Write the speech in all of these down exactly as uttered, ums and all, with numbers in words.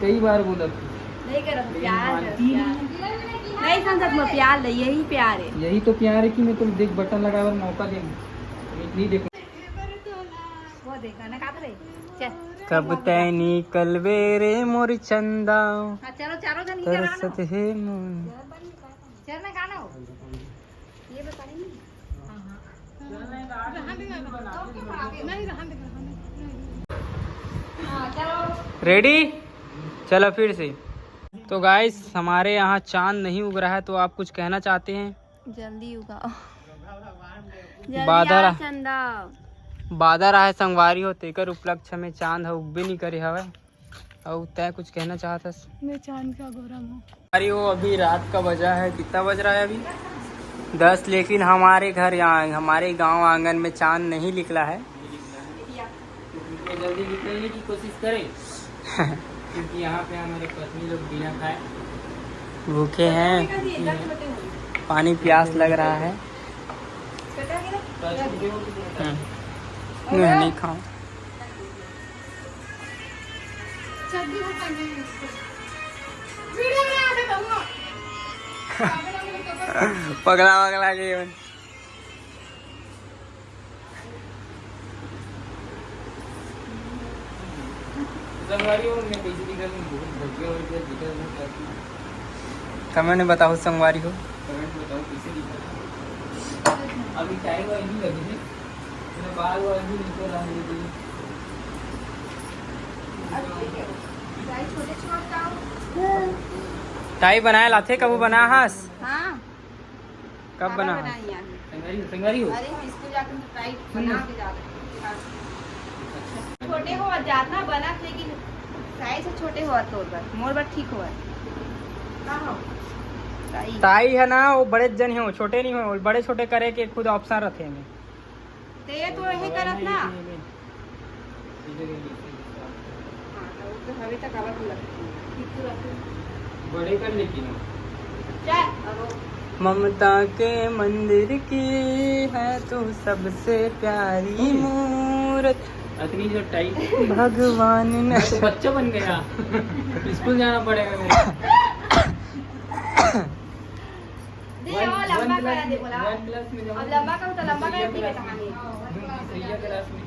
कई बार बोला तू। नहीं करत, प्यार है, मानती प्यार। नहीं समझत, मैं प्यार ले, यही प्यार है। यही तो प्यार है कि मैं तुम देख बटन लगाए बर मौका दे। नहीं देखो। वो देखा ना, काट रहे। चल। कब तैं निकलबे रे मोर चंदा, हाँ, चलो, चारों जन ही गाना। तरसत हे मन। चल ना, गाना हो। ये बता रही हूँ। हाँ, हाँ। नहीं, रहने दे, रहने दे। हाँ, चलो। रेडी? चलो फिर से। तो गाइस, हमारे यहाँ चांद नहीं उग रहा है, तो आप कुछ कहना चाहते हैं? जल्दी उगाओ। जल्दी बादर आ, आ- चंदा। बादर आहे संगवारी हो, तेकर उपलक्ष्य में चांद ह उगबे नहीं करे हवय। अउ तय कुछ कहना चाहत हस? मैं चांद का गौरव हूँ। अरे, वो अभी रात का बजा है, कितना बज रहा है अभी? दस। लेकिन हमारे घर यहाँ, हमारे गांव आंगन में चांद नहीं निकला है। तो जल्दी निकलने की कोशिश करें, क्योंकि यहाँ पे हमारे पत्नी लोग बिना खाए भूखे हैं। पानी प्यास लग रहा है। हम्म। नहीं, नहीं खाऊं। पगला वगला के मन। संगवारी हो, मैं कैसे दिखा रही हूँ, बहुत भव्य और इधर दिखा रही हूँ। कमेंट में बताओ संगवारी हो। कमेंट में बताओ कैसे दिखा रही हूँ। अभी टाइम वाइम भी लगी है, मेरा बाल वाल भी निकल रहा है। टाई बनाए लाथे, कबू बना हस? हाँ। कब बना? संगवारी हो, संगवारी हो। अरे, हम स्कूल जाते हैं तो टाई बना के जाते हैं। छोटे हो जात ना बना, लेकिन साइज से छोटे हो तोर बर, मोर बर ठीक हो। का हो? ताई। ताई है ना, वो बड़े जन हो, छोटे नहीं हो, बड़े छोटे करे के खुद ऑप्शन रहते हैं। ते ये तो यही करत ना। हाँ, तो वो तो हवे तक आवत लगती है। ठीक तो रहती है। बड़े कर लेती ना। चल, अब वो ममता के मंदिर की है तू सबसे प्यारी मूरत। अतनी जो टाइट। भगवान ने मैं तो बच्चा बन गया। स्कूल जाना पड़ेगा मेरे। दे, वन, वो लंबा वन करा क्लास दे में, बोला। वन क्लास में जब अब लंबा करो तो लंबा दूसरी करो, ठीक है, क्लास में, कहानी। दूसरी क्लास में।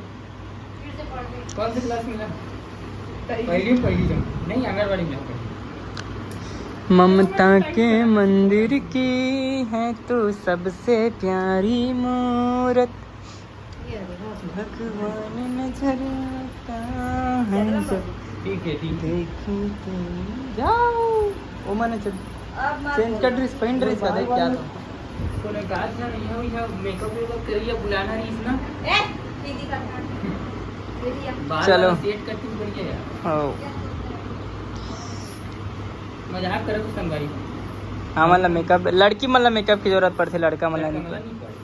फिर से पढ़ दे। कौन सी क्लास में जा? पहली, पहली जब। नहीं, आंगनबाड़ी में जाओ पहली। ममता के मंदिर की है तू सबसे प्यारी मूरत। भगवान नजर आता है जब ठीक है, ठीक है। देखूं तो जाओ। ओ, मैंने चल, अब मत चेंज कर बोलो। ड्रेस, पहन ड्रेस का, देख क्या था। तूने कहा था, यहाँ, यहाँ मेकअप वेकअप करिए, बुलाना नहीं इतना। ए, दीदी का था। दीदी, अब बाल चलो। वाल सेट करती बढ़िया यार। हो। मजाक करे तो संगवारी। हाँ, मतलब मेकअप, लड़की मतलब मेकअप की जरूरत पड़ती, लड़का मतलब लड़का नहीं। मतलब नहीं पड़े।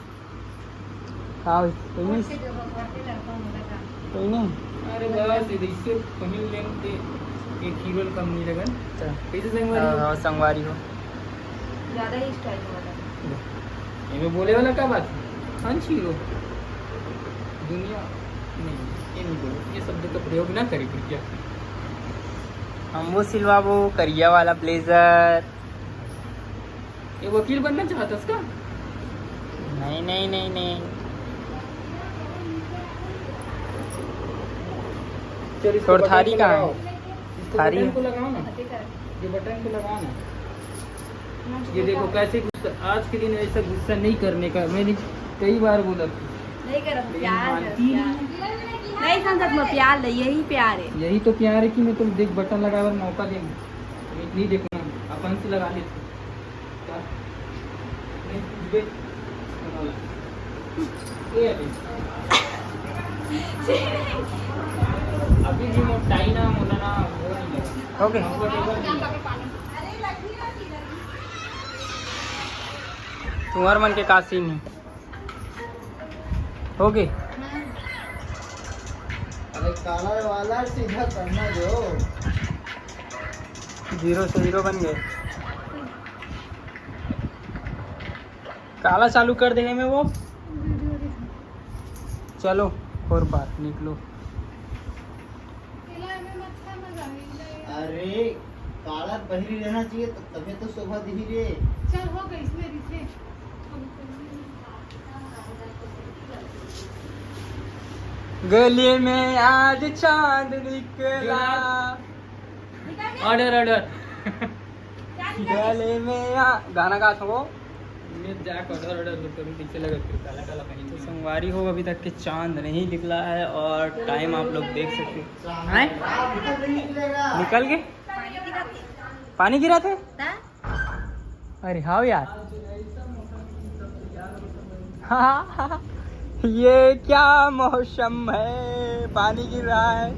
का होइस? कोई नहीं? कोई नहीं? अरे बस, इधर इससे पहिन लेन ते एक हीरो कम नहीं लगन। अच्छा। कैसे संगवारी हाँ, हो? हाँ, संगवारी हो। ज्यादा ही स्टाइल वाला। ये में बोले वाला क्या बात है? हंस हीरो। दुनिया नहीं, ये नहीं बोलो। ये शब्द का प्रयोग ना करी, कृपया। हम वो सिलवाबो, करिया वाला ब्लेजर। ये वकील बनना चाहता इसका? नहीं, नहीं, नहीं, नहीं। चल, इसको तोर बटन थारी पे कहाँ लगाओ। है? इसको थारी बटन है। को लगाओ ना। ये बटन को लगाओ ना। ये देखो कैसे गुस्सा, आज के दिन ऐसा गुस्सा नहीं करने का, मैंने कई बार बोला। नहीं करत, प्यार है, मानती प्यार। नहीं। नहीं समझत, मैं प्यार ले, यही प्यार है। यही तो प्यार है कि मैं तुम देख बटन लगाए बर मौका दे। नहीं देखना, अपन से लगा लेते। अभी भी मोटाई ना, मोटा ना, वो नहीं लगा। ओके। तुम्हार मन के का सीन है? हो गए? अरे काला वाला सीधा करना जो। जीरो से हीरो बन गए। काला चालू कर देने में वो। चलो, और बात निकलो। अरे अरे, काला पहिरी रहना चाहिए, तो तबे तो शोभा दिही रे। चल, हो गई, इसमें दिखे। गली में आज चांद निकला। Order, order. गली में आ, गाना गा थो। मैं जाके ऑर्डर, ऑर्डर करूँ, पीछे लगा फिर काला, काला पहन के। संगवारी हो, अभी तक के चांद नहीं निकला है और टाइम आप लोग देख सकते हैं। हैं? निकल गए? पानी गिरा थे? अरे हाँ यार। हाँ, ये क्या मौसम है, पानी गिर रहा है।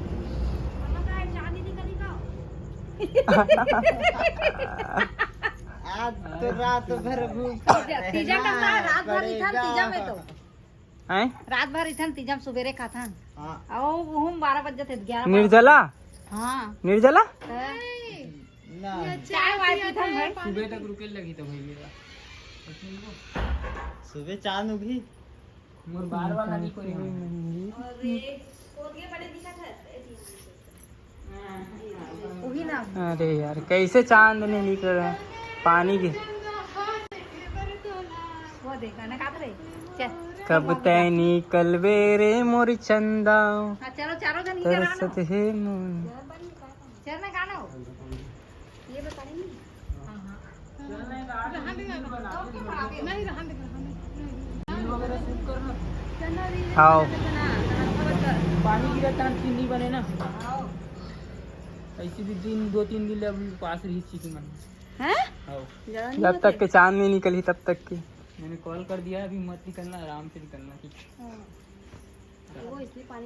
आज तो रात भर भूखा तीजा, तीजा रहना का रात भर इथन, पड़ेगा। तीजा में तो। हैं? रात भर इथन, तीजा में सुबेरे खाथन। हाँ। आओ, वो हम बारह बज जाते, ग्यारह, बारह। निर्जला? हाँ। निर्जला? हाँ। ना। चाय वाय पीथन भाई। सुबह तक रुके लगी तो भाई मेरा। सुबह चांद उगी। मोर बार बार लगी कोई नहीं। अरे, कोरिया बड़े दिखा था। वही ना। अरे यार, कैसे चांद नहीं निकल रहा है? पानी की। वो देखा ना, काट रहे। चल। कब तै निकलबे रे मोर चंदा? हाँ, चलो, चारों जन ही करा ना। तरसत हे मोर। चल ना, गाना हो। ये बता रही हूँ। हाँ, हाँ। रहने दे, रहने दे। नहीं, रहने दे, रहने दे। रील वगैरह शूट करना। चंदा रील हाँ। बना, बना, बना। पानी गिरा तहन फिर नहीं बने ना। हाँ। ऐसे भी दिन, दो तीन दिन ले अभी उपास रही चिकन मन। हैं? हाँ। जब तक के चांद नहीं निकली तब तक की। मैंने कॉल कर दिया, अभी मत निकलना, आराम से निकलना, ठीक है? हाँ।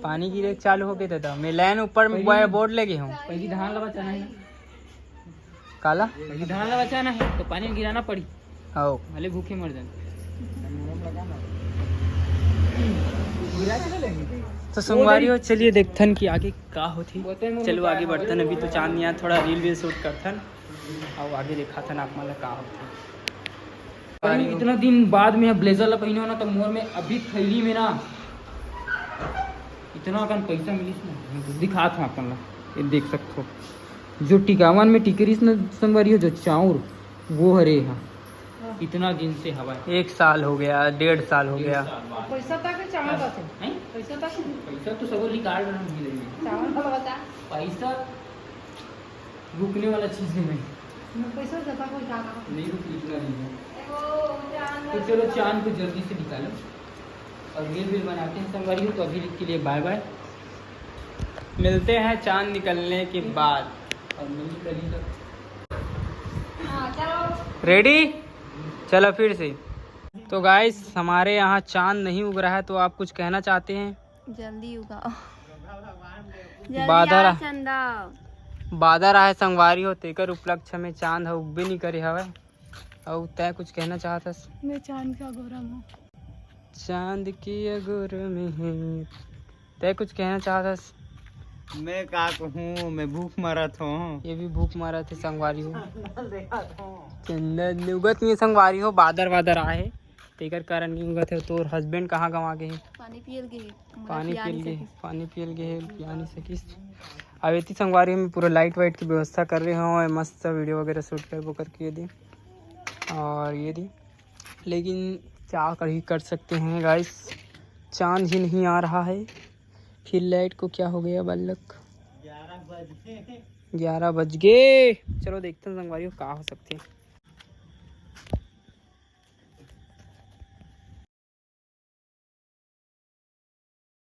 पानी गिरे चालू हो गए दादा, मैं लाइन ऊपर में पहली बोर्ड लगे हूँ। पहली धान लगा चना है ना। काला? पहली धान लगा चना है तो पानी गिराना पड़ी। आओ। भले भूखे मर जाए। तो संगवारी हो, चलिए देखथन कि आगे का होती। चलो आगे बढ़थन, अभी तो चांद यहाँ थोड़ा रील वील शूट करथन। आओ आगे दिखाथन आप मन ला का होथे। अरे, इतना दिन बाद में ब्लेजर ला पहिने हो ना, तो मोर में अभी थैली में ना इतना अकन पैसा मिलिस ना, दिखात हूँ अपन ला, ये देख सकत हो। जो टिकावन में टिकरिस ना संगवारी हो, जो चाउर, वो हरे हा। इतना दिन से हवा है। एक साल हो गया, डेढ़ साल हो डेढ़ गया। साल बाद। पैसा तक चावल बचे। हैं? पैसा तक? पैसा तो सब निकाल रहा हूँ धीरे धीरे। चावल वाला बचा। पैसा रुकने वाला चीज नहीं है। मैं पैसा देता कोई का रहा। नहीं रुक, इतना नहीं है। तो चलो चांद को जल्दी से निकालो और रील वील बनाते हैं संगवारी हो। तो अभी के लिए बाय बाय, मिलते हैं चांद निकलने के बाद। और मिल करी तो हाँ, चलो। रेडी, चलो फिर से। तो गाइस, हमारे यहाँ चांद नहीं उग रहा है, तो आप कुछ कहना चाहते हैं? जल्दी उगाओ। जल्दी बादर आ, आ, चंदा। बादर आए संगवारी हो, तेकर उपलक्ष्य में चांद ह उगबे नहीं करे हवय। अउ तय कुछ कहना चाहत हस? मैं चांद का अगोरा में हूँ। चांद की अगोरा में है। तय कुछ कहना चाहत हस? मैं का कहूँ, मैं भूख मरत हूँ। ये भी भूख मरत है संगवारी हो। चंदन उगत नहीं संगवारी हो, बादर वादर आए। तेकर कारण नहीं उगत हे। तोर हस्बैंड कहाँ गंवा गे हे? पानी पियल गे हे। मोला पानी पिया पियल नहीं गे हे, सकिस। पानी पियल गे हे, पिया नहीं सकिस। अब एती संगवारी में पूरा लाइट वाइट की व्यवस्था कर रहे हो, मस्त वीडियो वगैरह शूट करबो करके ये दी। और ये दी, लेकिन क्या कर ही कर सकते हैं गाइस, चांद ही नहीं आ रहा है। फिर लाइट को क्या हो गया बालक? ग्यारह बज गे। चलो देखते हैं संगवारी हो का हो सकते हैं।